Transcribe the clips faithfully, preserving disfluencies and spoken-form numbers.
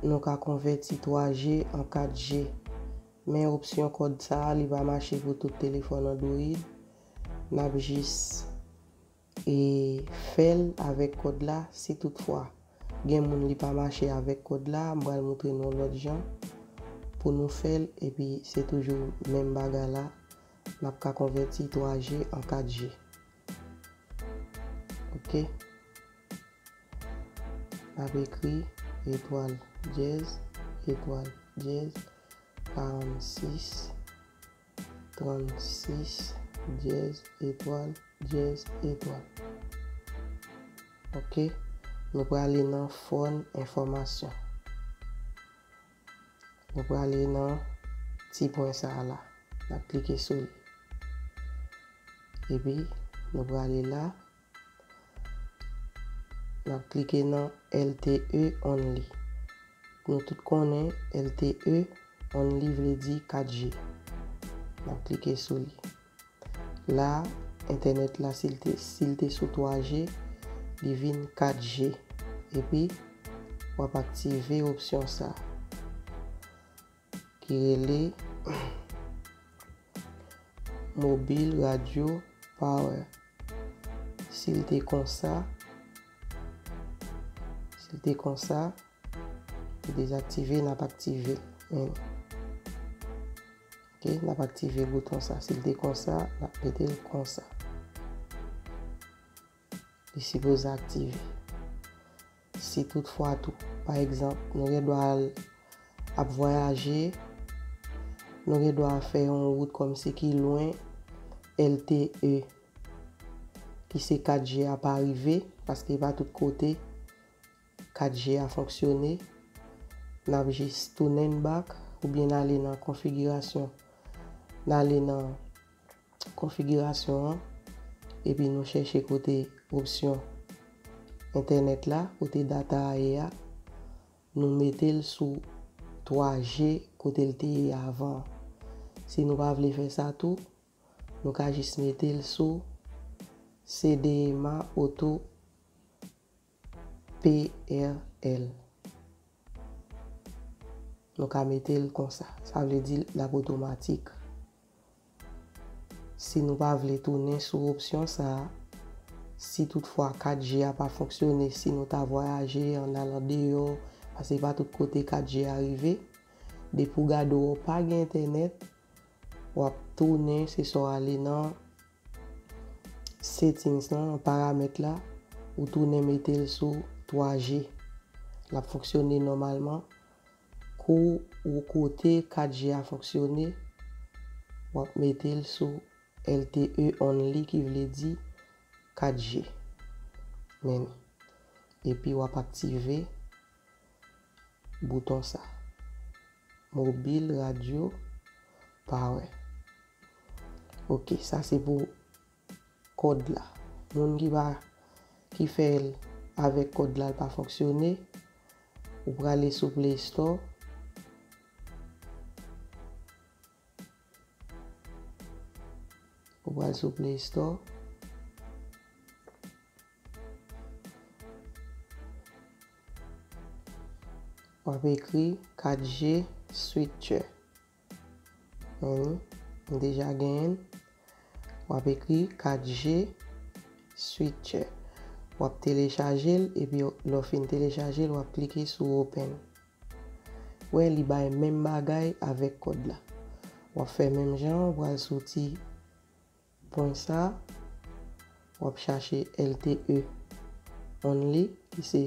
nou ka konvèti twa G an kat G. Men opsyon kòd sa a, li pa mache pou tout telefòn Android. N ap jis e fè l avèk kòd la. Si toutfwa gen moun li pa mache avèk kòd la, m pral montre nou lòt jan pou nou fè l, epi se toujou menm bagay la, n ap ka konvèti twa G an kat G. Ok. N ap ekri etwal dyèz etwal dyèz karannsis trannsis dyèz etwal dyèz etwal. Ok. Nou prale nan fòn enfòmasyon. Nou prale nan ti pwen sa a la. N ap klike sou li. Epi, nou prale la. N ap klike nan L T E only. Nou tout konnen L T E only vle di kat G. N ap klike sou li. La, entènèt la, si l te, si l te sou twa G, li vin kat G. Epi, w ap aktive opsyon sa ki rele Mobile Radio Power. Si l te konsa, si l te konsa, li dezaktive, n ap aktive l. Men, ok, n ap aktive bouton sa. Si l te konsa, n ap mete l konsa. Li sipoze aktive. Si toutfwa tou, pa egzanp, nou gen dwa al ap vwayaje, nou gen dwa fè yon wout kòmsi ki lwen, L T E, ki se kat G a pa rive, paske pa tout kote kat G a fonksyone. N ap jis tounen back, oubyen n ale nan konfigirasyon. N ale nan konfigirasyon an, epi nou chèche kote opsyon entènèt la, kote data a ye a, nou mete l sou twa G kote l te ye avan. Si nou pa vle fè sa tou, nou ka jis mete l sou C D M A Auto P R L. Nou ka mete l konsa. Sa vle di l ap otomatik. Si nou pa vle tounen sou opsyon sa a, si toutfwa kat G a pa fonksyone, si nou ta vwayaje, ann al andeyò, paske pa tout kote kat G a rive, depi w gade w pa gen entènèt, w ap tounen, se sa w ale nan settings lan, nan paramèt la, ou tounen mete l sou twa G. L ap fonksyone nòmalman. Kou ou kote kat G a fonksyone, w ap mete l sou L T E only, ki vle di kat G. Men, epi w ap aktive bouton sa. Mobile Radio Power. Ok, sa se pou kòd la. Moun ki pa, ki fè l avèk kòd la, l pa fonksyone, ou prale sou Play Store. Ou pral sou Play Store. W ap ekri kat G Switcher. Men, m deja genyen l. W ap ekri kat G Switcher. W ap telechaje l, epi lè w fin telechaje l, w ap klike sou Open. Wè, li bay menm bagay avèk kòd la. W ap fè menm jan, w pral sou ti pwen sa, w ap chache L T E only, ki se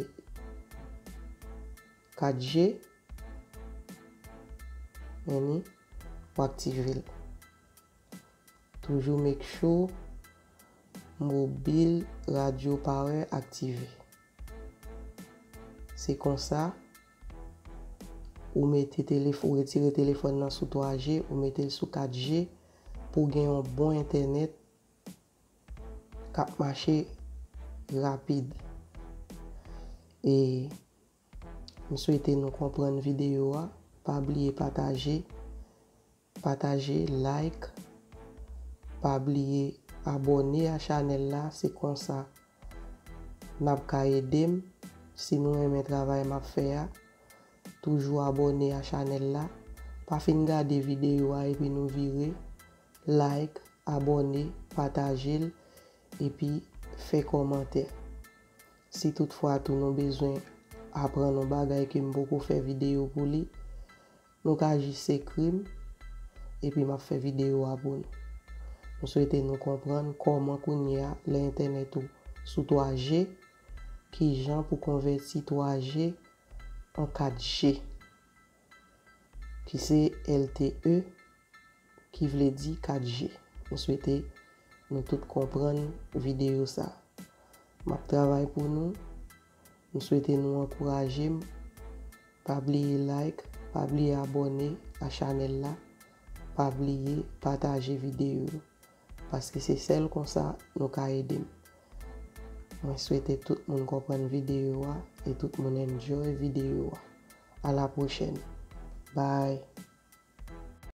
kat G. Men li, w aktive l. Toujou make sure Mobile Radio Power aktive. Se konsa, ou mete telef-, ou retire telefòn nan sou twa G, ou mete l sou kat G pou w gen yon bon entènèt k ap mache rapid. E m swete nou konprann videyo a. Pa bliye pataje, pataje, like. Pa bliye abòne a chanèl la, se konsa n ap ka ede m. Si nou renmen travay m ap fè a, toujou abòne a chanèl la. Pa fin gade videyo a epi nou vire, like, abòne, pataje l, epi fè kòmantè. Si toutfwa tou nou bezwen aprann yon bagay ke m poko fè videyo pou li, nou ka jis ekri m, epi m ap fè videyo a pou nou. M swete nou konprann kòman kounye a lè entènèt ou sou twa G, kijan pou konvèti twa G an kat G, ki se L T E, ki vle di kat G. M swete nou tout konprann videyo sa. M ap travay pou nou. M swete nou ankouraje m. Pa bliye like, pa bliye abòne a chanèl la, pa bliye pataje videyo yo, paske se sèl konsa nou ka ede m. Mwen swete tout moun konprann videyo a e tout moun enjoy videyo a. A la pwochèn. Bye.